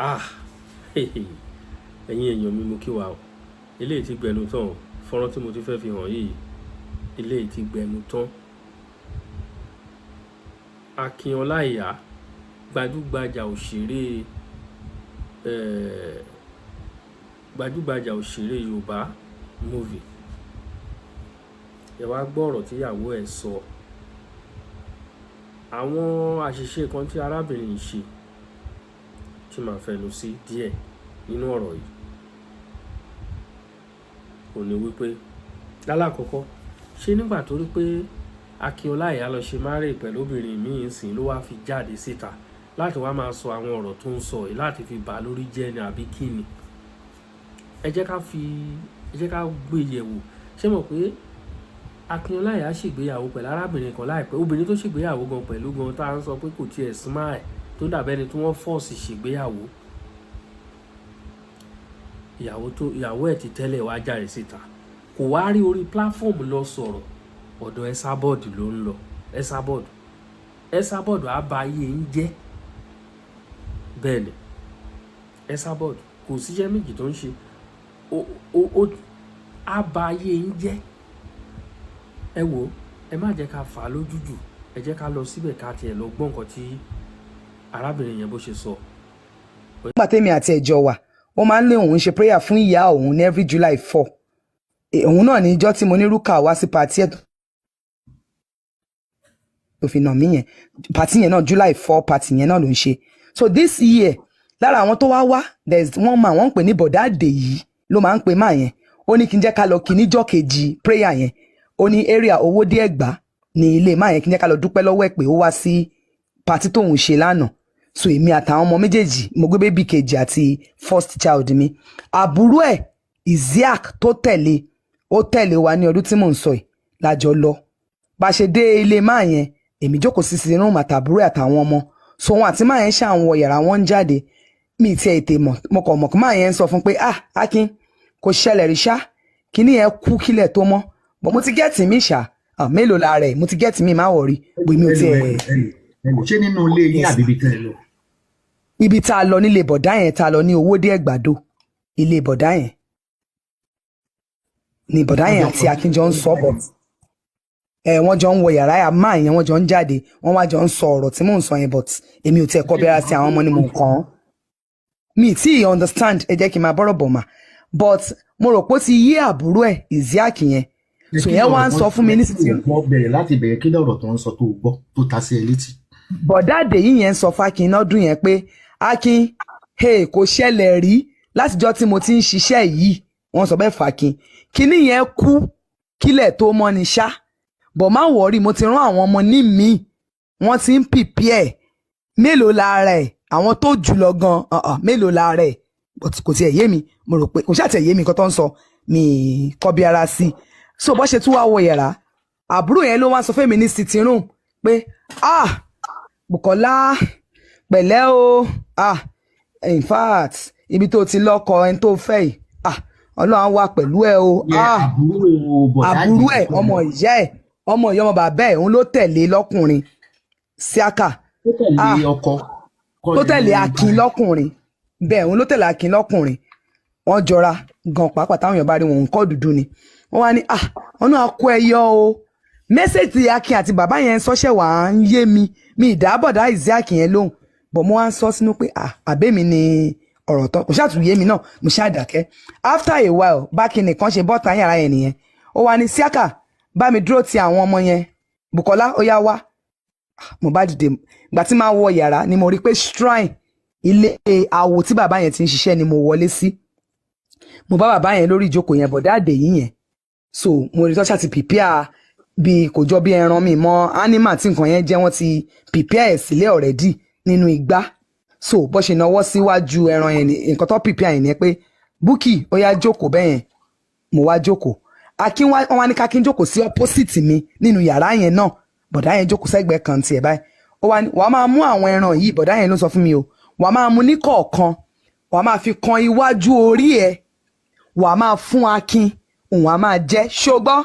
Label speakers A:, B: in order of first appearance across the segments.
A: Ah, ẹ̀yin èèyàn mi, mo kí wa o. Eléyìí ti gbẹnu tán o. Fọ́nrán tí mo ti fẹ́ fi hàn yìí, eléyìí ti gbẹnu tán. Akin Ọláìyá, gbajúgbajà òṣèré, gbajúgbajà òṣèré Yorùbá movie. Ẹ wá gbọ́ ọ̀rọ̀ tí ìyàwó ẹ̀ sọ. Àwọn àṣìṣe kan tí arábìnrin yìí ṣe tí màá fẹnu sí díẹ̀ nínú ọ̀rọ̀ yìí. Ó ní wípé, lálákọ̀ọ́kọ́, ṣé nígbà tó rí pé Akin Ọláìyá lọ ṣe marriage pẹ̀lú obìnrin míì sìn ló wá fi jáde síta láti wá máa sọ àwọn ọ̀rọ̀ tó ń sọ yìí láti fi bà lórí jẹ́ ni àbí kí ni? Ẹ jẹ́ ká gbé yẹ̀wò. Ṣé mọ̀ pé Akin Ọláìyá ṣègbéyàwó pẹ̀lú arábìnrin kan láìpẹ́? Obìnrin tó ṣègbéyàwó gan pẹ̀lú gan tá ń sọ pé kò tiẹ̀ smile, tó dàbí ẹni tí wọ́n force ṣègbéyàwó. Ìyàwó ẹ̀ ti tẹ́lẹ̀ wá jáde síta. Kò wá rí orí platform lọ sọ̀rọ̀. Ọ̀dọ̀ Esabod ló ń lọ. Esabod. Esabod á ba ayé ń jẹ́. Bẹ́ẹ̀ ni. Esabod kò sí iṣẹ́ méjì tó ń ṣe. Ó á ba ayé ń jẹ́. Ẹ wò ó, ẹ má jẹ́ ká fà á lójú jù. Ẹ jẹ́ ká lọ síbẹ̀ ká tiẹ̀ lọ gbọ́ nǹkan tí arábìnrin yẹn bó ṣe sọ.
B: Nígbà tèmi àti ẹ̀jọ̀ wà, ó máa ń lé òun ṣe prayer fún ìyá òun ní every July 4. Òun náà ní ijọ́ tí mo ní rúkà wá sí party ẹ̀ tó fi nà mí yẹn. Party yẹn náà, July 4 party yẹn náà ló ń ṣe. So this year, lára àwọn tó wá wá, there is one man wọ́n ń pè ní Bọ̀dá Àdèyí ló máa ń pè máa yẹn. Ó ní kí n jẹ́ ká lọ kí níjọ́ kejì prayer yẹn. Ó ní area Owódé Ẹ̀gbá ní ilé máa yẹn, kí n jẹ́ ká lọ dúpẹ́ lọ́wọ́ ẹ̀ pé ó wá sí party tóun ṣe lánàá. So èmi àtàwọn ọmọ méjèèjì, mo gbé baby kejì àti first child mi, àbúrò ẹ̀ Isiaq tó tẹ̀lé, ó tẹ̀lé wa ní ọdún tí mò ń sọ yìí lájọ lọ. Bá a ṣe dé ilé máa yẹn, èmi jókòó sí sínú àtàbúrò ẹ̀ àtàwọn ọmọ. So wọn àti máa yẹn ṣàwọn wọ yàrá, wọn ń jáde. Mi ti ẹ̀ tè mọ̀, mo kàn mọ̀ kí máa yẹn ń sọ fún pé, "Ah, Akin, kò ṣẹlẹ̀ rí ṣá, kíní yẹn kú kílẹ̀ tó mọ́, but mo ti get mi ṣá. Ah, mélòó la rẹ̀, mo ti get mi, má worry." Pé mi ò tiẹ̀.
C: Ṣé nínú ilé yín àbí ibi tẹ́ ẹ lọ?
B: Ibi tá a lọ nílé bọ̀dá yẹn, tá a lọ ní Owódé Ẹ̀gbàdo, ilé bọ̀dá yẹn ni bọ̀dá yẹn àti Akínjọ ń sọ, but ẹ wọ́n jọ ń wọ yàrá yà máa yẹn, wọ́n jọ ń jáde, wọ́n wá jọ ń sọ ọ̀rọ̀ tí mò ń sọ yẹn, but èmi ò tiẹ̀ kọ́ bí ara sí àwọn ọmọ ni mò ń kàn án. Mi tí ì understand. Ẹ jẹ́ kí n máa bọ́rọ̀ bọ̀ mà, but mo rò pé ó ti yé àbúrò ẹ̀ Isiaq yẹn. So yẹn wá ń sọ fún mi ní títí.
C: Gbọ́, bẹ̀rẹ̀ láti bẹ̀rẹ̀. Kí lọ̀rọ̀ tó ń sọ tó gbọ́ tó ta sí ẹ létí?
B: Bọ̀dá Àdèyí yẹn ń sọ fákin lọ́dún yẹn pé, "Akin, hey, kò ṣẹlẹ̀ rí látijọ́ tí mo ti ń ṣiṣẹ́ yìí." Wọ́n sọ bẹ́ẹ̀ fàkin, kinní yẹn kú kílẹ̀ tó mọ́ ni ṣá, but má worry, mo ti rán àwọn ọmọ ní mi, wọ́n ti ń prepare. Mélòó lára ẹ̀, àwọn tó jù lọ gan uh-uh, mélòó lára ẹ̀? But kò tiẹ̀ yé mi. Mo rò pé kò ṣáà tiẹ̀ yé mi nǹkan tó ń sọ, mi kọ́ bí ara sí i. So bó ṣe tún wá wọ yàrá, àbúrò yẹn ló wá sọ fẹ́mi ní sitting room pé, "Ah, Bùkọ́lá, pẹ̀lẹ́ o. Ah, in fact, ibi tó ti lọ́kọ ẹni tó fẹ́ yìí, ah, Ọlọ́run á wà pẹ̀lú ẹ o."
C: Yẹ
B: Ah,
C: àbúrò bọ̀dá
B: àbúrò ẹ̀,
C: Àdèyí.
B: ọmọ ìyá ẹ̀, ọmọ ìyá ọmọ bàbá ẹ̀, òun ló tẹ̀lé lọ́kùnrin síákà.
C: Tó tẹ̀lé
B: Ah,
C: ọkọ kọ́
B: tó
C: ni
B: tẹ̀lé Akin lọ́kùnrin. Bẹ́ẹ̀, òun ló tẹ̀lé Akin lọ́kùnrin. Wọ́n jọra gan pàápàá, táwọn èèyàn bá rí wọn, òun kọ́ dúdú ni. Wọ́n wá ní, "Ah, wọn náà kó ẹ yọ o." Message Akin àti bàbá yẹn sọ́ṣẹ̀ wà á ń yé mi. Mi ìdábọ̀dá Isaac yẹn lóhùn bọ̀, mo wá ń sọ sínú pé, ah, àbẹ́mi ni ọ̀rọ̀ tán kò ṣàtúnyé mi náà. Mo ṣáà dákẹ́. After a while, bákin nìkan ṣe bọ́ta yàrá yẹn nìyẹn. Ó wá ní, "Síákà, bá mi dúró ti àwọn ọmọ yẹn. Bùkọ́lá, ó yá, wá." Mo bá dìde. Ìgbà tí máa wọ yàrá ni mo rí pé shrine ilé awo tí bàbá yẹn ti ń ṣiṣẹ́ ni mo wọlé sí. Mo bá bàbá yẹn lórí ìjókòó yẹn, bọ̀dá Àdèyí yẹn. So mo rí tọ́ṣà ti prepare bí kò jọ bí ẹran, mi mọ animal tí nǹkan yẹn jẹ́. Wọ́n ti prepare ẹ̀ sílẹ̀ already nínú igbá. So bó ṣe náwó síwájú ẹran yẹn ni nǹkan tó prepare yẹn ni pé, "Búkì, ó yá, jókòó." Bẹ́ẹ̀ yẹn mo wá jókòó. Akin wá, wọ́n wá ní kákin jókòó sí opposite mi nínú yàrá yẹn náà. Bọ̀dá yẹn jókòó sẹ́gbẹ̀ẹ́ kan tiẹ̀ báyìí. Ó wá ní, "Wàá máa mú àwọn ẹran yìí." Bọ̀dá yẹn ló sọ fún mi o. "Wàá máa mú ní kọ̀ọ̀kan, wàá máa fi kan iwájú orí ẹ̀, wàá máa fún Akin, òun á máa jẹ́ ṣógbọ́."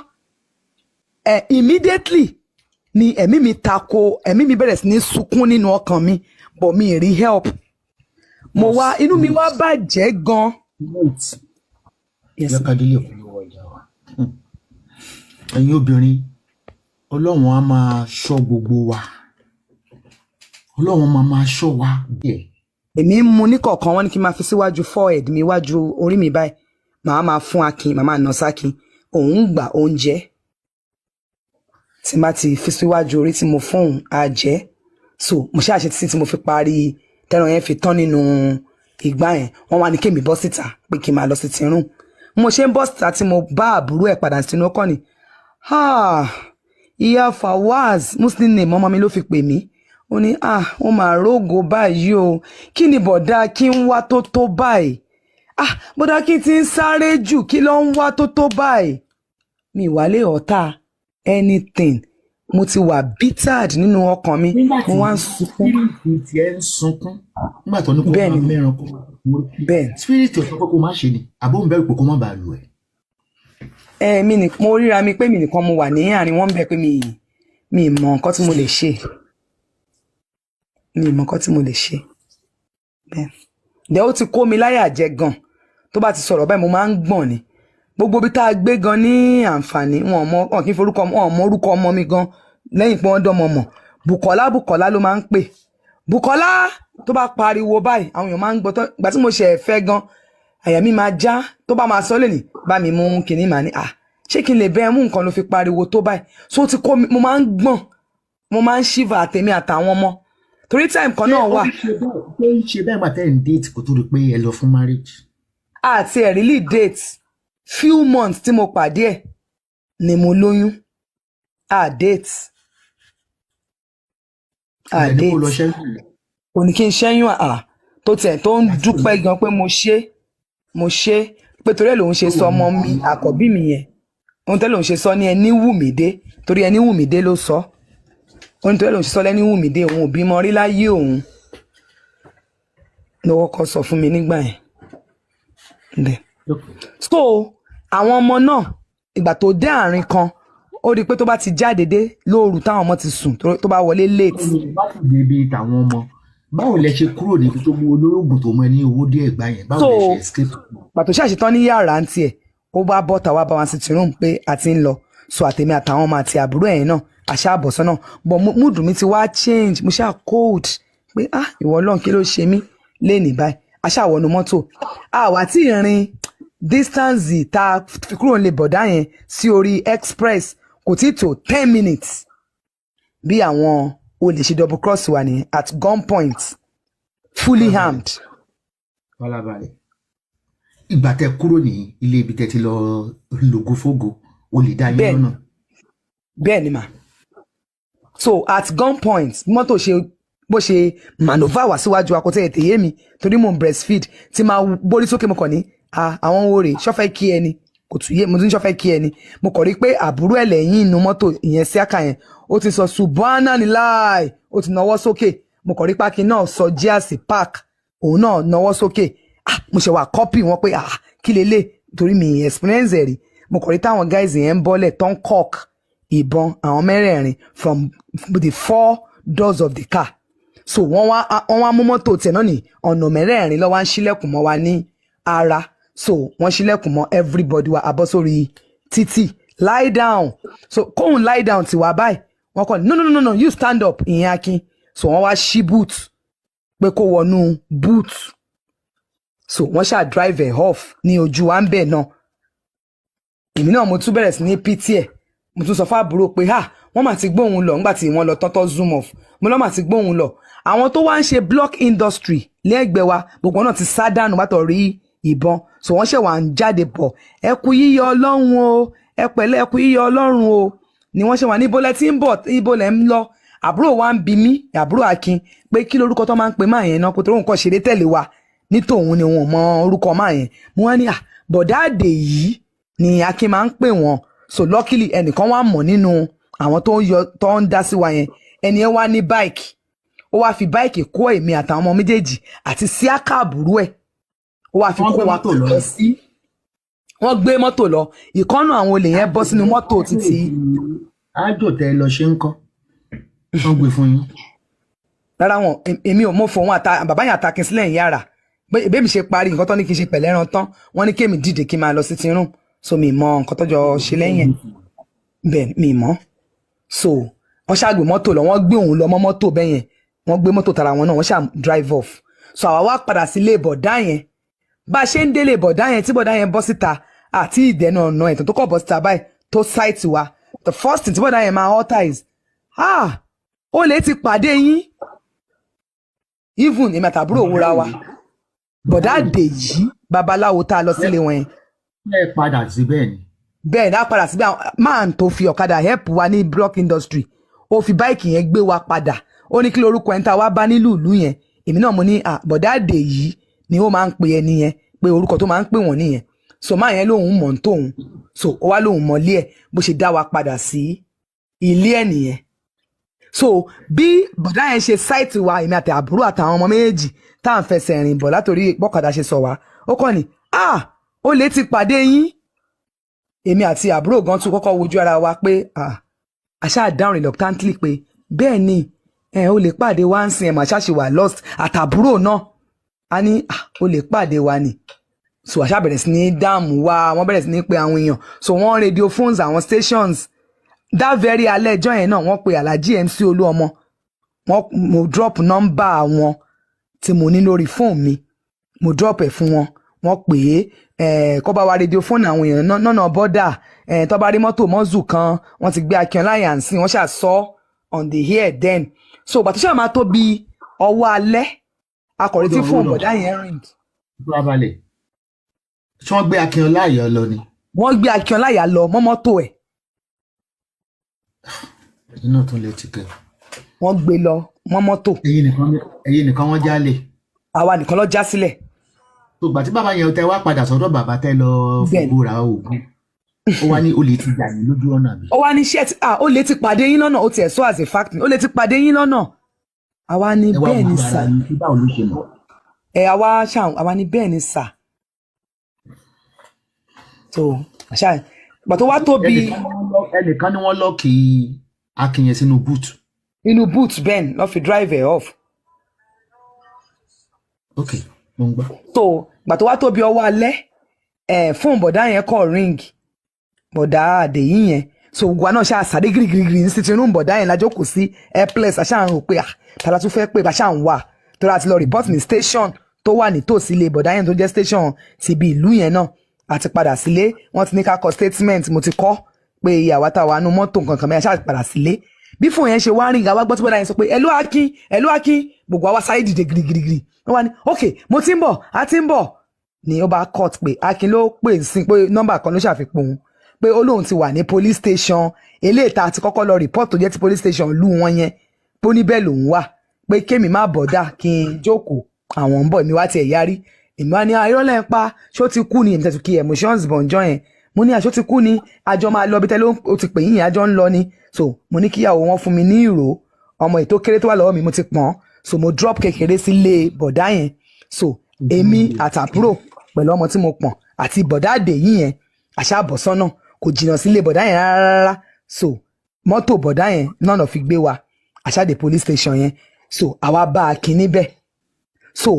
B: Ẹ immediately ni ẹ̀mí mi tako, ẹ̀mí mi bẹ̀rẹ̀ sí ní sunkún nínú ọkàn mi, but mi ì rí help. Mo wá, inú mi wá bàjẹ́ gan.
C: Wait.
B: Yes.
C: Jẹ́ ká délé polówó ọjà wa. Ẹ̀yin obìnrin, Ọlọ́run á máa ṣọ́ gbogbo wa. Ọlọ́run máa máa ṣọ́ wa bẹ́ẹ̀.
B: Èmi ń mu ní kọ̀ọ̀kan. Wọ́n ní kí n máa fi síwájú forehead mi, iwájú orí mi báyìí. Màá máa fún Akin, màá máa nà sákin, òun ń gbà oúnjẹ. Tí n bá ti fi síwájú orí tí mo fún òun, á jẹ. So mo ṣáà ṣe títí tí mo fi parí, tẹran yẹn fi tán nínú ìgbà yẹn. Wọ́n wá ní kémi bọ́ síta pé kí n máa lọ sí tirun. Mo ṣe ń bọ́ síta tí mo bá àbúrò ẹ̀ padà sínú ọkọ̀ ni, "Ah, ìyá Fawaz," Muslim name ọmọ mi ló fi pè mí. Ó ní, "Ah, ó máa rógo báyìí o. Kí ni bọ̀dá kí ń wá tó tó báyìí? Ah, bọ̀dá kí n ti ń sáré jù, kí ló ń wá tó tó báyìí?" Mi wà lè ọ̀tá anything. Mo ti wà bittered nínú ọkàn mi.
C: Nígbà tí
B: Mo wá ń sunkún.
C: spirit tiẹ̀ ń sunkún nígbà tó ní kó
B: Bẹ́ẹ̀
C: máa
B: ni.
C: mẹ́ran kó máa
B: Bẹ́ẹ̀.
C: Spirit ò sọ pé kó má ṣe ni, àbó ń bẹ̀rù pé kó má bàa lù ẹ́?
B: Ẹ mi ní mo ríra mi pé mi nìkan mo wà ní àárín wọn bẹ́ẹ̀, pé mi mọ nǹkan tí mo lè ṣe, mi mọ nǹkan tí mo lè ṣe. Bẹ́ẹ̀ dẹ́, ó ti kó mi láyà jẹ gan. Tó bá ti sọ̀rọ̀ báyìí, mo máa ń gbọ̀n ni. Gbogbo ibi tá a gbé gan ní àǹfààní wọn mọ, wọn kì í forúkọ, wọn mọ orúkọ ọmọ mi gan lẹ́yìn pé wọ́n dánmọ mọ̀. Bùkọ́lá, Bùkọ́lá ló máa ń pè. Bùkọ́lá tó bá pariwo báyìí, àwọn èèyàn máa ń gbọ́. Tó ìgbà tí mo ṣe ẹ̀fẹ́ gan, àyà mi máa já. Tó bá máa sọ lẹ́nìí, bá mi mú kinní, màá ní, "À, ṣé kí n lè bẹ́ẹ̀ mú nǹkan ló fi pariwo tó báyìí?" So ó ti kó mi, mo máa ń gbọ̀n, mo máa ń shiver, àtèmi àtàwọn ọmọ, torí time kan náà wà.
C: Ṣé ó ń ṣe bẹ́ẹ̀ gbà tẹ́ ń date kó tó rí pé ẹ lọ fún marriage?
B: Àti ẹ̀ really date. Few months tí mo pàdé ẹ̀ ni mo lóyún. A date, a
C: Ẹ ní kó lọ
B: date.
C: ṣẹ́yìn.
B: Kò ní kí n ṣẹ́yún. À tó tiẹ̀ tó ń dúpẹ́ gan pé mo ṣe, mo ṣe, pé torí ẹ̀ lòun ṣe sọ ọmọ mi àkọ́bí mi yẹn, ohun tẹ́lẹ̀ òun ṣe sọ ní ẹni wù mí dé, torí ẹni wù mí dé ló sọ. Ohun tẹ́lẹ̀ òun ṣe sọ lẹ́ni wù mí dé, òun ò bímọ rí láyé òun, ló kọ́kọ́ sọ fún mi nígbà yẹn bẹ́ẹ̀. So àwọn ọmọ náà, ìgbà tó dé àárín kan, ó rí i pé tó bá ti jáde dé lóru táwọn ọmọ ti sùn, tó bá wọlé late.
C: Bá ti dé ibi tàwọn ọmọ, báwo lẹ ṣe kúrò níbi tó mú olóògùn tó mú ẹ ní owó díẹ̀ gbà yẹn? Báwo
B: So
C: lẹ ṣe escape?
B: Pàtó ṣàṣetán ní yàrá ń tiẹ̀, ó bá bọ́ tàwa bá wa sí room pé a ti ń lọ. So àtèmi àtàwọn ọmọ àti àbúrò ẹ̀yìn náà, àṣà àbọ̀sọ́nà, but mood mi ti wá change. Mo ṣáà cold pé, "Ah, ìwọ Ọlọ́run, kí ló ṣe mí lénìí báyìí?" Àṣà wọnú mọ́tò, àwa tí ìrìn distance tá a fi kúrò nílé bọ̀dá yẹn sí orí express kò tí tó 10 minutes, bí àwọn olè ṣe double cross wa nìyẹn at gunpoint, fully armed.
C: Fọlábalẹ̀, ìgbà tẹ kúrò ní ilé ibi tẹ ti lọ lògo fógo, o lè dá yín
B: Bẹ́ẹ̀ni.
C: lọ́nà?
B: Bẹ́ẹ̀ ni mà. So at gunpoint, mọ́tò ṣe bó ṣe maneuver wá síwájú wa, kò tẹ̀ ètè yé mi torí mò ń breastfeed. Tí máa gbórí sókè, mo kàn ní, "Ah, àwọn wo rè ṣọ́fẹ́ kí ẹni?" Kò tún yé mo tún ṣọ́fẹ́ kí ẹni. Mo kàn rí pé àbúrò ẹ̀ lẹ́yìn inú mọ́tò ìyẹn, síákà yẹn, ó ti sọ "Subhanallah", ó ti nawọ́ sókè. Mo kàn rí pákí náà sọ jíàsì park, òun náà nawọ́ sókè. Ah, mo ṣe wà copy wọn pé, "Ah, kí lélẹ̀?" Torí mi experience ẹ̀ rí. Mo kàn rí táwọn guys yẹn ń bọ́lẹ̀ tán, cock ìbọn, àwọn mẹ́rẹ̀ẹ̀rin, from the four doors of the car. So wọ́n wá mú mọ́tò tiẹ̀ náà ní ọ̀nà mẹ́rẹ̀ẹ̀rin lọ́wọ́, ń ṣílẹ̀kùn mọ́ wa ní ara. So wọ́n ṣílẹ̀kùn mọ́ everybody wa, abọ́ sórí títì, "Lie down." So kóun lie down ti wá báyìí, wọ́n kọ́, "No, no, no, no, you stand up," ìyẹn Akin. So wọ́n wá ṣí boot pé kó wọnú boot. So wọ́n ṣáà drive ẹ̀ off ní ojú wa ń bẹ̀ náà. Èmi náà, mo tún bẹ̀rẹ̀ sí ní pity ẹ̀. Mo tún sọ fún àbúrò pé, "Ha, wọ́n mà ti gbóhùn lọ." Ńgbà tí wọ́n lọ tọ́tọ́ zoom off, mo lọ́ mà ti gbóhùn lọ. Àwọn tó wá ń ṣe block industry lẹ́gbẹ̀ẹ́ wa, gbogbo náà ti sá dànù bátọ̀ rí ìbọn. So wọ́n ṣẹ̀ wá ń jáde bọ̀, "Ẹ kú yíyọ Ọlọ́run o, ẹ pẹ̀lẹ́, ẹ kú yíyọ Ọlọ́run o," ni wọ́n ṣe wà. Níbo lẹ ti ń bọ̀? Ibo lẹ ń lọ? Àbúrò wa ń bi mí, àbúrò Akin, pé kí lorúkọ tó máa ń pe máa yẹn náà, kó tó lóun kọ́ ṣeré tẹ̀lé wa ní tòun ni wọn ò mọ orúkọ máa yẹn. Mo wá ní, "À, bọ̀dá àdè yìí ni Akin máa ń pè wọ́n." So luckily, ẹnìkan wá mọ̀ nínú àwọn tó ń yọ, tó ń dá sí wa yẹn. Ẹni yẹn wá ní bike, ó wá fi bike kó èmi àtàwọn ọmọ méjèèjì àti síákà àbúrò ẹ̀, ó wá fi
C: Wọ́n
B: kó
C: gbé
B: wa
C: mọ́tò lọ.
B: lọ sí. Wọ́n gbé mọ́tò lọ. Ìkọ́nù àwọn olè yẹn bọ́ sínú mọ́tò títí.
C: Ájò tẹ lọ ṣe ń kọ́, wọ́n gbé fún yín?
B: Rárá, wọn èmi ò mọ̀ fún òun àta bàbá yẹn àtàkín sílẹ̀ ń yàrá. Bẹ́ẹ̀ mi ṣe parí nǹkan tó ní kí n ṣe pẹ̀lẹ́ ẹran tán, wọ́n ní kémi dìde kí n máa lọ sí tinú. So mi mọ nǹkan tó jọ ṣe lẹ́yìn ẹ̀ bẹ́ẹ̀, mi mọ̀. So wọ́n ṣàgbé mọ́tò lọ, wọ́n gbé òun lọ mọ́ mọ́tò bẹ́ẹ̀ yẹn, wọ́n gbé mọ́tò tara wọn náà, wọ́n ṣà drive off. So àwa wá padà sílé bọ̀dá yẹn. Bá a ṣe ń délé bọ̀dá yẹn, tí bọ̀dá yẹn bọ́ síta àti ìdẹ́nu ọ̀nà ẹ̀tàn tó kọ̀ bọ́ síta báyìí tó sight wa, the first thing tí bọ̀dá yẹn máa utter is, "Ah, olè ti pàdé yín." Even èmi àtàbúrò wúra wa, bọ̀dá Dèjì babaláwo tá a lọ sílé wọn yẹn.
C: Ẹ padà sí bẹ́ẹ̀ ni.
B: Bẹ́ẹ̀ náà padà síbẹ̀, máa tó fi ọ̀kadà help wa ní block industry, ó fi bike yẹn gbé wa padà. Ó ní kí lorúkọ ẹni tá a wá bá nílùú ìlú yẹn? Èmi náà mo ní, "Ah, bọ̀dá Dèjì ni ó máa ń pe ẹni yẹn," pé orúkọ tó máa ń pè wọ́n nìyẹn. So máa yẹn lòun mọ̀ ń tóun, so ó wá lòun mọ̀lé ẹ̀, bó ṣe dá wa padà sí ilé ẹ̀ nìyẹn. So bí bọ̀dá yẹn ṣe sight wa, èmi àti àbúrò àtàwọn ọmọ méjèèjì tá à ń fẹsẹ̀ rìn bọ̀ látòrí bọ́kadà ṣe sọ wá, ó kàn ní, "Ah, olè ti pàdé yín." Èmi àti àbúrò gan tún kọ́kọ́ wojú ara wa pé, ah, àṣà dáhùn reluctantly pé bẹ́ẹ̀ ni ẹ ó lè pàdé wa ń sin ẹ̀ mà ṣáṣe wà lost àtàbúrò náà. A ní, "Ah, ó lè pàdé wa ni." So àṣà bẹ̀rẹ̀ sí ní dààmú wa, wọ́n bẹ̀rẹ̀ sí ní pe àwọn èèyàn. So wọ́n radio phones àwọn stations that very alẹ́ ẹjọ́ yẹn náà. Wọ́n pe Alhaji MC Olúọmọ. Wọ́n mo drop nọ́mbà wọn tí mo ní lórí fóònù mi, mo drop ẹ̀ fún wọn. Wọ́n pè é kó bá wa radio fóònù àwọn èèyàn nọ́nà bọ́dà tó bá rí mọ́tò mọ́zù kan, wọ́n ti gbé Akínọlá yànsìn. Wọ́n ṣáà sọ on the air then. So bàtú ṣáà máa tó bí ọwọ́ alẹ́, akọ̀rẹ́ tí fóònù bọ̀dá yẹn ring.
C: Farabalẹ̀, ṣé wọ́n gbé Akínọlá yọ lọ ni?
B: Wọ́n gbé Akínọlá yà lọ mọ́ mọ́tò ẹ̀.
C: Ẹ̀yin náà tún lè ti kẹ́.
B: Wọ́n gbé lọ mọ́ mọ́tò.
C: Ẹ̀yin nìkan wọ́n jálè?
B: Àwa nìkan ló já sílẹ̀.
C: Tó gbà tí bàbá yẹn tẹ wá padà sọ́dọ̀ bàbá tẹ lọ
B: Bẹ́ẹ̀ni.
C: fògbó ra oògùn, ó wá ní olè ti jà yín lójú ọ̀nà àbí?
B: Ó wá ní ṣé ah, olè ti pàdé yín lọ́nà. Ó tiẹ̀ sọ as a fact, olè ti pàdé yín lọ́nà. Àwa ní
C: Ẹ wá
B: bẹ́ẹ̀ ni
C: wojú ara
B: sà.
C: yín kí báwo ló ṣe mọ̀?
B: Ẹ àwa ṣà, àwa ní bẹ́ẹ̀ ni sà. So ṣá ìgbà tó wá tó bí
C: Ẹnìkan ni wọ́n lock Akin yẹn sínú boot.
B: Inú boot bẹ́ẹ̀ lọ́ fi drive ẹ̀ off.
C: Ok, mo ń gbọ́.
B: So ìgbà tó wá tó bí ọwọ́ alẹ́ ẹ̀, fóònù bọ̀dá yẹn kọ̀ ring, bọ̀dá Àdèyí yẹn. So gbogbo wa náà ṣáà sáré gírígírí ní sitting room bọ̀dá yẹn lájókòó sí airpless. Àṣà ń rò pé, ah, tàlà tún fẹ́ pé bá ṣáà ń wà tó láti lọ report ní station tó wà nítòsí ilé bọ̀dá yẹn, tó jẹ́ station ti ibi ìlú yẹn náà. Àti padà sílé, wọ́n ti ní ká kọ statement, mo ti kọ́ pé ìyàwó àtàwọn àánú mọ́tò nǹkan kan mẹ́ta. Ṣáà padà sílé, bí fóònù yẹn ṣe wá ring, àwa gbọ́ tí bọ̀dá yẹn sọ pé, "Hello Akin, hello Akin." Gbogbo àwa sáré dìde girigirigiri. Wọ́n wá ní, "Ok, mo ti ń bọ̀, a ti ń bọ̀," ni ó bá cut pé Akin ló pè sí, pé nọ́mbà kan ló ṣàfihàn òun, pé ó lóun ti wà ní police station eléyìí tá a ti kọ́kọ́ lọ report, tó jẹ́ ti police station lù wọ́n yẹn, pé ó ní bẹ́ẹ̀ lòun wà, pé kémi má bọ̀dà, kí n jókòó, àwọn ń bọ̀. Èmi wá tiẹ̀ yarí, èmi wá ní irọ́ lẹ́ ń pa, ṣó ti kú ni? Èmi tẹ̀sùn kí emotions bọ̀njọ́ yẹn. Mo ní àṣó ti kú ni? Àjọ máa lọ bí tẹ́lẹ̀ ó ti pè yín yẹn, àjọ ń lọ ni. So mo ní kíyàwó wọn fún mi ní ìró ọmọ ètò kéré tó wà lọ́wọ́ mi, mo ti pọ̀n. So mo drop kékeré sílé bọ̀dá yẹn. So èmi àtàbúrò pẹ̀lú ọmọ tí mo pọ̀n àti bọ̀dá Àdèyí yẹn, àṣà àbọ̀sọ́nà kò jìnnà sílé bọ̀dá yẹn rárá. So mọ́tò bọ̀dá yẹn náà lọ fi gbé wa àṣàdé police station yẹn. So àwa bá Akin níbẹ̀. So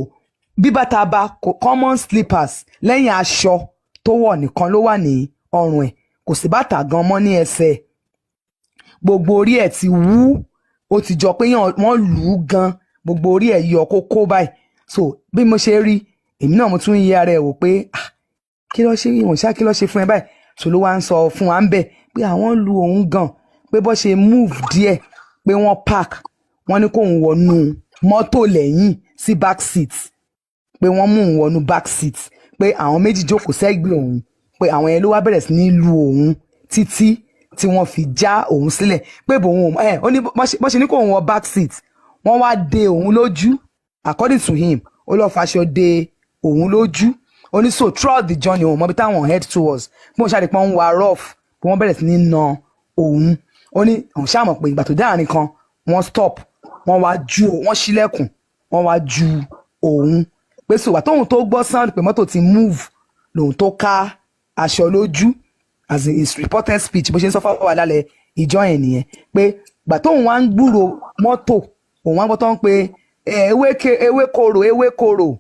B: bí bàtà bá common slippers lẹ́yìn aṣọ tó wọ̀ nìkan ló wà ní ọrùn ẹ̀, kò sí bàtà gan mọ́ ní ẹsẹ̀ ẹ̀. Gbogbo orí ẹ̀ ti wú, ó ti jọ pé wọ́n lù ú gan, gbogbo orí ẹ̀ yọ kókó báyìí. So bí mo ṣe rí, èmi náà mo tún ń yí ara ẹ̀ wò pé, ah, kí ló ṣe ìwọ̀n ṣá, kí ló ṣe fún ẹ báyìí? So ló wá ń sọ fún wa ń bẹ̀ pé àwọn lu òun gan, pé bó ṣe move díẹ̀, pé wọ́n park, wọ́n ní kóun wọnú mọ́tò lẹ́yìn sí back seat, pé wọ́n mú òun wọnú back seat, pé àwọn méjì jókòó sẹ́gbẹ̀ẹ́ òun, pé àwọn yẹn ló wá bẹ̀rẹ̀ sí ní lu òun títí tí wọ́n fi já òun sílẹ̀, pé bòun ẹ̀ ó ní bó ṣe ní kóun wọ back seat, wọ́n wá de òun lójú. According to him, ó lọ́ọ́ faṣọ de òun lójú. Ó ní so throughout the journey, òun mọbi táwọn head towards, bí wọ́n ṣàdé pé wọ́n ń wa rough, bí wọ́n bẹ̀rẹ̀ sí ní na òun. Ó ní òun ṣàmọ̀ pé ìgbà tó dé àárín kan, wọ́n stop, wọ́n wá ju, wọ́n ṣílẹ̀kùn, wọ́n wá ju òun, pé so wà tóun tó gbọ́ sound pé mọ́tò ti move, lòun tó ká aṣọ lójú. As in his reported speech, bó ṣe ń sọ fáwọn alálẹ̀ ìjọ yẹn nìyẹn, pé gbà tóun wá ń gbúrò mọ́tò, òun wá gbọ́ tó ń pe ewé korò, ewé korò.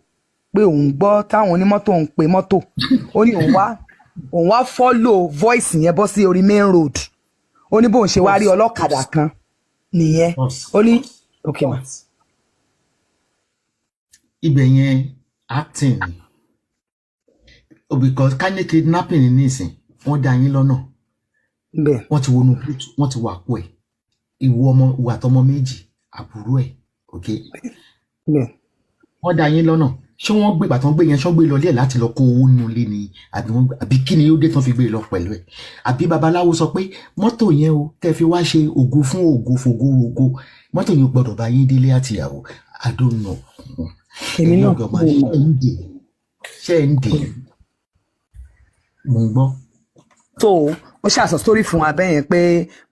B: Pé òun gbọ́ táwọn onímọ́tò ń pe mọ́tò. Ó ní òun wá follow voice yẹn bọ́ sí orí main road. Ó ní bóun ṣe wá rí ọlọ́kadà kan nìyẹn. Ó ní ok ma.
C: Ibẹ̀ yẹn acting ni. Oh, because ká ní kidnapping ní nísìn, wọ́n dá yín lọ́nà, wọ́n ti wọnú boot, wọ́n ti wà pọ̀ ẹ̀, ìwọ ọmọ, ìwà àtọmọ méjì, àbúrò ẹ̀, ok, wọ́n dá yín lọ́nà. Ṣé wọ́n gbé ìgbà tán gbé yẹn, ṣọ́ gbé lọ lé ẹ̀ láti lọ kó owó nínú ilé ni, àbí wọ́n, àbí kí ni ó dé tán fi gbé lọ pẹ̀lú ẹ̀? Àbí babaláwo sọ pé mọ́tò yẹn o, tẹ́ fi wá ṣe ògo fún ògo fògo ògo, mọ́tò yẹn ò gbọ́dọ̀ bá yín délé àtìyàwó? I don't know.
B: Èmi
C: Ẹ̀yin
B: náà
C: ọ̀gá máa ṣe ń dè, ṣe ń dè, mò ń gbọ́.
B: So ó ṣàṣọ story fún wa bẹ́ẹ̀ yẹn pé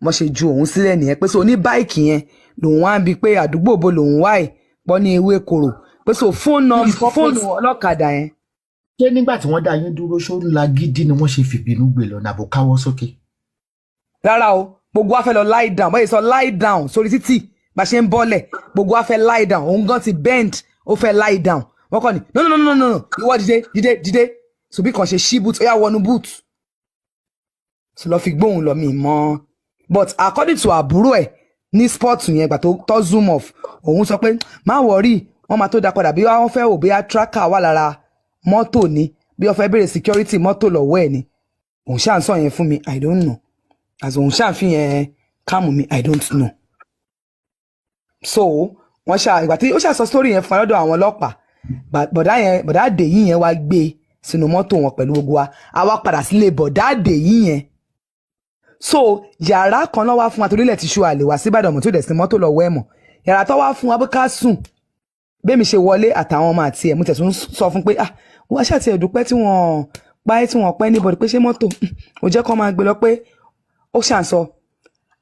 B: wọ́n ṣe ju òun sílẹ̀ nìyẹn, pé so ní bike yẹn lòun wá ń bi pé àdúgbò bo lòun wá ẹ̀ pọ́ ní ewé koro, pé so fóònù fóònù ọlọ́kadà yẹn.
C: Ṣé nígbà tí wọ́n dá yín dúró, ṣó ń la gidi ni wọ́n ṣe fìbínú gbé lọ nàbò káwọ́ sókè?
B: Rárá o, gbogbo wa fẹ́ lọ lie down. Báyìí sọ lie down sórí títì, bá ṣe ń bọ́lẹ̀, gbogbo wa fẹ́ lie down. Òun gan ti bend, ó fẹ́ lie down. Wọ́n kàn ní, "No, no, no, no, no, ìwọ dìde, dìde, dìde." So bí kan ṣe ṣí boot, ó yá, wọnú boot. So lọ fi gbóhùn lọ mi mọ́. But according to àbúrò ẹ̀ ní spot yẹn, gbà tó tọ́ zoom off, òun sọ pé má worry, wọ́n máa tó dá padà, bí wọ́n fẹ́ wò bóyá tracker wà lára mọ́tò ni, bí wọ́n fẹ́ béèrè security mọ́tò lọ́wọ́ ẹ̀ ni. Òun ṣáà ń sọ yẹn fún mi. I don't know, as òun ṣáà ń fi yẹn calm mi, I don't know. So wọ́n ṣáà, ìgbà tí ó ṣáà sọ story yẹn fún wa lọ́dọ̀ àwọn ọlọ́pàá, bọ̀dá yẹn, bọ̀dá Àdèyí yẹn wá gbé sínú mọ́tò wọn pẹ̀lú gbogbo wa. A wá padà sílé bọ̀dá Àdèyí yẹn. So yàrá kan náà wá fún wa torí ilẹ̀ ti ṣú, àlè wá síbàdàn mọ̀ tó dẹ̀ sí mọ́tò lọ́wọ́ ẹ̀ mọ̀. Yàrá tó wá fún wa bó ká sùn, bẹ́ẹ̀ mi ṣe wọlé àtàwọn ọmọ àti ẹ̀, mo tẹ̀sùn sọ fún pé, "Ah, wọ́n ṣáà ti ẹ̀dùpẹ́ tí wọ́n pa ẹ́, tí wọ́n pẹ́ níbọ̀dì, pé ṣé mọ́tò ò jẹ́ kó máa gbé lọ?" Pé ó ṣàn sọ,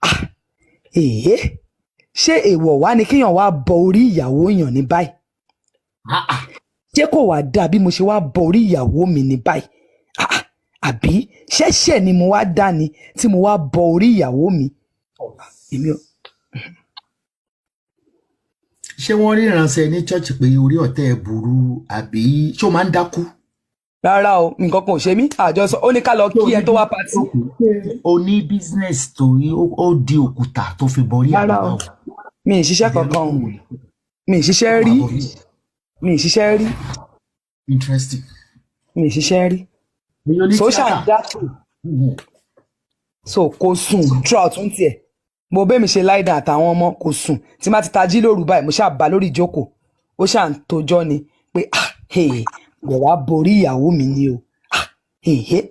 B: "Ah, èé, ṣé èèwọ̀ wá ni kéèyàn wá bọ orí ìyàwó èèyàn ní báyìí? Ṣé kò wá dáa bí mo ṣe wá bọ orí ìyàwó mi ní báyìí? Ah, àbí ṣẹ̀ṣẹ̀ ni mo wá dá ni tí mo wá bọ orí ìyàwó mi?" Èmi ò.
C: Ṣé wọ́n rí ìránṣẹ́ ní church pé orí ọ̀tẹ̀ ẹ̀ burú, àbí ṣé ó máa ń dákú?
B: Rárá o, nǹkan kan ò ṣe mí. Àjọsọ, ó ní ká lọ kí ẹ tó wá party.
C: O ní business tó ó di òkúta tó fi borí?
B: Rárá o, mi ì ṣiṣẹ́ kankan o, mi ì ṣiṣẹ́ rí, mi ì ṣiṣẹ́ rí.
C: Interesting.
B: Mi ì ṣiṣẹ́ rí. So ó ṣáà dákú, so kò sùn throughout ń tiẹ̀. Mo bẹ́ẹ̀ mi ṣe láìda àtàwọn ọmọ, kò sùn. Tí má ti tají lóru báyìí, mo ṣáà bá lórí ìjókòó, ó ṣáà ń tojọ́ ni pé, "Ah, hey, wọ̀ wá borí ìyàwó mi ni o. Ah, hey, hey."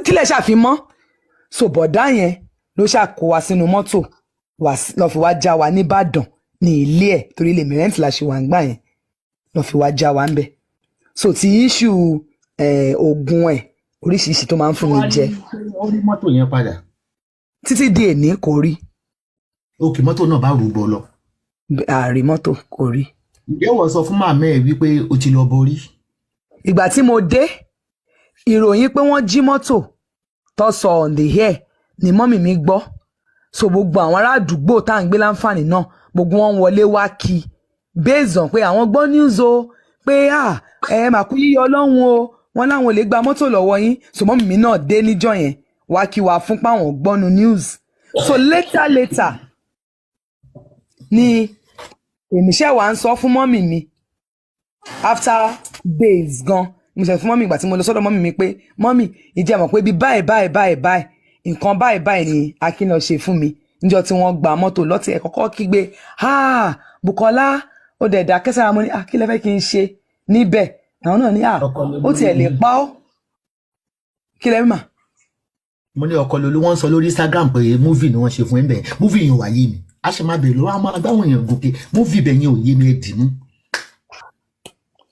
B: Tílẹ̀ ṣàfimọ́, so bọ̀dá yẹn ló ṣáà kó wa sínú mọ́tò lọ́ fi wá já wa nìbàdàn ní ilé ẹ̀, torí ilé mi rent la ṣe wà ń gbà yẹn, lọ́ fi wá já wa ń bẹ̀. So ti issue oògùn ẹ̀ oríṣiríṣi tó máa ń fún mi jẹ.
C: Ó rí mọ́tò yẹn padà?
B: Títí di èní, kò rí.
C: Òkè mọ́tò náà bá rúgbọ lọ?
B: Ààrí mọ́tò, kò rí.
C: Ǹjẹ́ wọ́n sọ fún màmá ẹ̀ wípé o ti lọ borí?
B: Ìgbà tí mo dé, ìròyìn pé wọ́n jí mọ́tò tó sọ on the air ni mummy mi gbọ́. So gbogbo àwọn ará àdúgbò tá à ń gbé láǹfààní náà, gbogbo wọn wọlé wá kí, based on pé àwọn gbọ́ news o, pé ah, ẹ mà kú yíyọ ọlọ́run o, wọn láwọn ò lè gba mọ́tò lọ́wọ́ yín. So mummy mi náà dé níjọ́ yẹn wá kí wa fún páwọn gbọ́nu news. So later later ni èmi ṣe wà ń sọ fún mummy mi, after days gan mo ṣe fún mummy. Ìgbà tí mo lọ sọ́dọ̀ mummy mi pé, "Mummy, ìjẹ́ mọ̀ pé bí báyìí báyìí báyìí báyìí, nǹkan báyìí báyìí ni Akin lọ ṣe fún mi níjọ́ tí wọ́n gba mọ́tò lọ́tì ẹ̀," kọ́kọ́ kígbe, "Ah, Bukola, ó dẹ̀ dá kẹsàn-án." Mo ní, "Ah, kí lẹ fẹ́ kí n ṣe níbẹ̀?" Àwọn náà ní, "Ah, ó tiẹ̀ lè pa ọ́." Kí lẹ mà?
C: Mo ní ọkọ lolú. Wọ́n sọ lórí Instagram pé movie ni wọ́n ṣe fún ẹ bẹ́ẹ̀. Movie yẹn ò wá yé mi, a ṣe máa bèrè lọ́wọ́ àwọn agbáwọn èèyàn gòkè. Movie bẹ̀ yẹn ò yé mi, ẹ dì mú.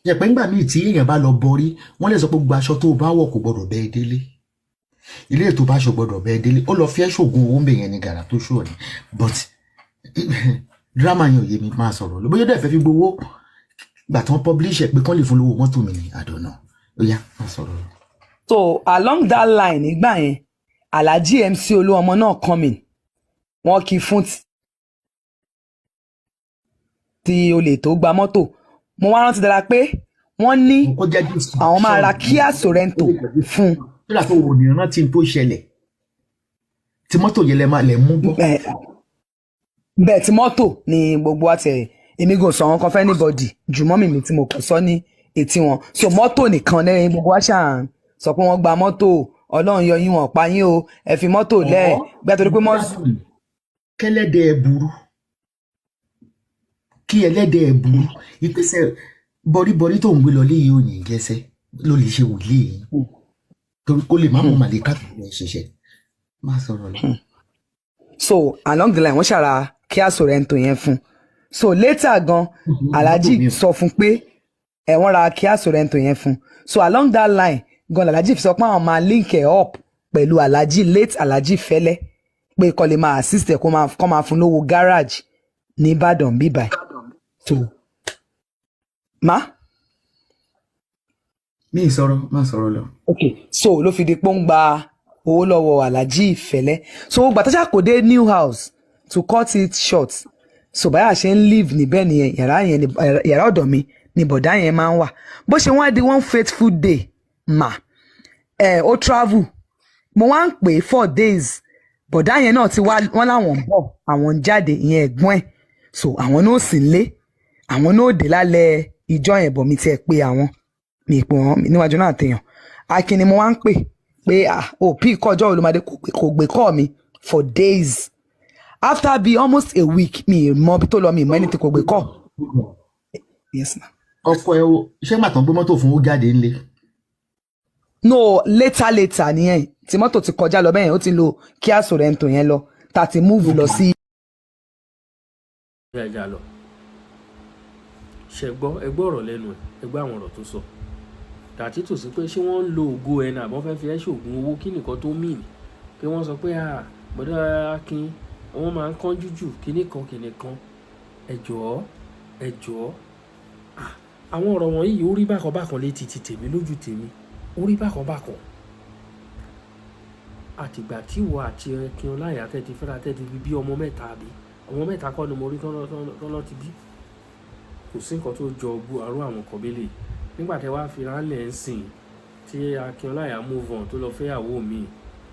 C: Ṣe pé ńgbà míì tí èèyàn bá lọ borí, wọ́n lè sọ pé gbogbo aṣọ tó o bá wọ̀ kò gbọdọ̀ bẹ́ẹ̀ délé, ilé ètò bá aṣọ gbọdọ̀ bẹ́ẹ̀ délé. Ó lọ fi ẹ́ ṣògùn owó ń bẹ̀ yẹn ní gàrà tó ṣùọ̀ ni. But drama yẹn ò yé mi. Máa sọ̀rọ̀ ló bóyá dẹ̀ fẹ́ fi gbowó gbà tán publish ẹ̀ pé kán lè fún lówó mọ́tò mi ní. I don't know. Ó yá, máa sọ̀rọ̀ lọ.
B: So along that line nígbà yẹn, Alhaji MC Olúọmọ náà come in, wọ́n kí fún ti olè tó gba mọ́tò. Mo wá rántí dára pé Wọ́n ní
C: Kó jẹ́
B: àwọn máa ra
C: distraction.
B: Kia Sorento fún.
C: Nígbà tó wò ní rántí tó ṣẹlẹ̀ tí mọ́tò yẹn lẹ máa lẹ̀ mú bọ́.
B: Bẹ́ẹ̀ bẹ́ẹ̀, tí mọ́tò ni gbogbo wa tẹ̀. Èmi kò sọ àwọn kan fẹ́ anybody jù mọ́mì mi tí mo kàn sọ ní etí wọn. So mọ́tò nìkan lẹ́yìn gbogbo wa ṣáà ń sọ pé wọ́n gba mọ́tò. Ọlọ́run yọ yín, wọ́n pa yín o, ẹ fi mọ́tò lẹ̀ gbẹ́ torí pé mọ́tò.
C: Kẹlẹ́dẹ̀ ẹ burú, kí ẹlẹ́dẹ̀ ẹ burú. Ìpèsè bọ́ríbọ́rí tó ń gbé lọ léyìí ò ní gẹ́sẹ́ ló lè ṣe wòlíì yìí torí kó lè má mú màlíkà tó lè ṣiṣẹ́ má sọ̀rọ̀ lọ.
B: So along the line, wọ́n ṣàrà Kia Sorento yẹn fún. So later gan, Alhaji sọ fún pé ẹ wọ́n ra Kia Sorento yẹn fún. So along that line gan, Alhaji fi sọ pé àwọn máa link ẹ̀ up pẹ̀lú Alhaji, late Alhaji Fẹ́lẹ́, pé kó lè máa assist ẹ̀, kó máa fún lówó garage ní Ìbàdàn bíbáyìí. So ma.
C: Mi ì sọ̀rọ̀, má sọ̀rọ̀ lọ.
B: Okay, so ló fi di pé ó ń gba owó lọ́wọ́ Alhaji Ìfẹ́lẹ́. So gbàtàṣà kò dé new house, to cut it short, so báyà ṣe ń live níbẹ̀ nìyẹn. Yàrá yẹn yàrá ọ̀dọ̀ mi ni bọ̀dá yẹn máa ń wà. Bó ṣe wọ́n di one fateful day mà ẹ̀, ó travel. Mo wá ń pè é 4 days. Bọ̀dá yẹn náà ti wá, wọ́n láwọn ń bọ̀, àwọn ń jáde, ìyẹn ẹ̀gbọ́n ẹ̀. So àwọn náà sì ń lé, àwọn náà dé lálẹ́ ìjọ yẹn bọ̀. Mi tiẹ̀ pé àwọn mi pè wọ́n níwájú náà àtẹ̀yàn. Akin ni mo wá ń pè pé, ah, ò pí kọjọ́ olùmọdé, kò gbé call mi for days. After be almost a week, mi ì mọ ibi tó lọ, mi ì mọ anything, kò gbé call. Yes ma.
C: Ọkọ ẹ o, ṣé gbà tán gbé mọ́tò fún ó jáde ńlé?
B: No, later later nìyẹn tí mọ́tò ti kọjá lọ bẹ́yẹn. Ó ti lo Kia Sorento yẹn lọ, tá a ti move lọ sí.
A: Ẹ jà lọ ṣe gbọ́, ẹ gbọ́ ọ̀rọ̀ lẹ́nu ẹ̀, ẹ gbọ́ àwọn ọ̀rọ̀ tó sọ dàtí tò sí pé ṣé wọ́n ń lo ògo ẹ̀ náà àbọ̀n fẹ́ fi ẹ́ ṣoògùn owó. Kí nìkan tó mìn pé wọ́n sọ pé bọ́dọ̀ Akin, wọ́n máa ń kánjú jù, kíní kan kíní kan. Ẹ jọ̀ọ́, ẹ jọ̀ọ́, àwọn ọ̀rọ̀ wọ̀nyí, ó rí bákan bákan létí ti tèmi, lójú tèmi ó rí bákan bákan. Àtìgbà tí ìwọ àti Akin Ọláìyá tẹ́ ti fẹ́ra, tẹ́ ti fi bí ọmọ mẹ́ta, àbí ọmọ mẹ́ta kọ́ ni mo rí tọ́lọ́ ti bí, kò sí nǹkan tó jọ àrùn àwọn kan bẹ́lẹ̀. Nígbà tẹ́ wá fi ránlẹ̀ ń sìn tí Akin Ọláìyá move on tó lọ fẹ́yàwó mi,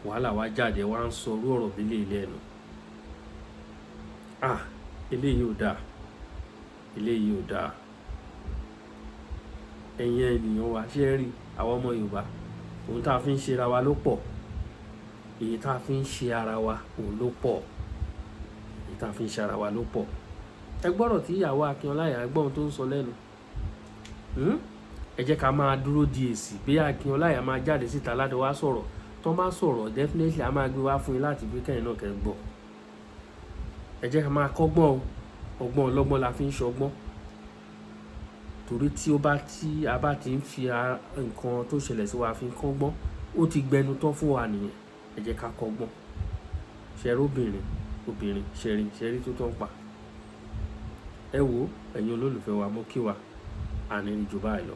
A: wàhálà wá jáde, wá ń sọ orú ọ̀rọ̀ bẹ́lẹ̀ lẹ́nu. Ah, eléyìí ò dáa, eléyìí ò dáa. Ẹ̀yin ènìyàn wa, ṣé ẹ rí àwọn ọmọ Yorùbá, ohun tá a fi ń ṣe ara wa ló pọ̀. Èyí tá a fi ń ṣe ara wa òun ló pọ̀, èyí tá a fi ń ṣe ara wa ló pọ̀. Ẹ gbọ́rọ̀ tí ìyàwó Akin Ọláìyá gbọ́n tó ń sọ lẹ́nu. Ẹ jẹ́ ká máa dúró di èsì bí Akin Ọláìyá máa jáde síta láti wá sọ̀rọ̀. Tó bá sọ̀rọ̀, definitely a máa gbé wá fún yín láti gbé kẹ́yìn náà kẹ́ gbọ́. Ẹ jẹ́ ká máa kọ́gbọ́n o. Ọgbọ́n ọlọ́gbọ́n la fi ń ṣọgbọ́n, torí tí ó bá tí a bá ti ń fi nǹkan tó ṣẹlẹ̀ sí wa fi ń kọ́gbọ́n, ó ti gbẹnu tán fún wa nìyẹn. Ẹ jẹ́ ká kọ́gbọ́n. Ṣẹ̀rí obìnrin, obìnrin ṣẹ̀rí ṣẹ̀rí tó tán pa. Ẹ wo, ẹ̀yin olólùfẹ́ wa, mo kí wa, àní jù báyìí lọ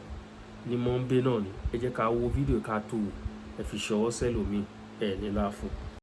A: ní mọ́ńbé náà ni. Ẹ jẹ́ ká wo fídíò, ká tó wò, ẹ fi ṣọwọ́ sẹ́lòmíì ẹ̀ ní láàfún.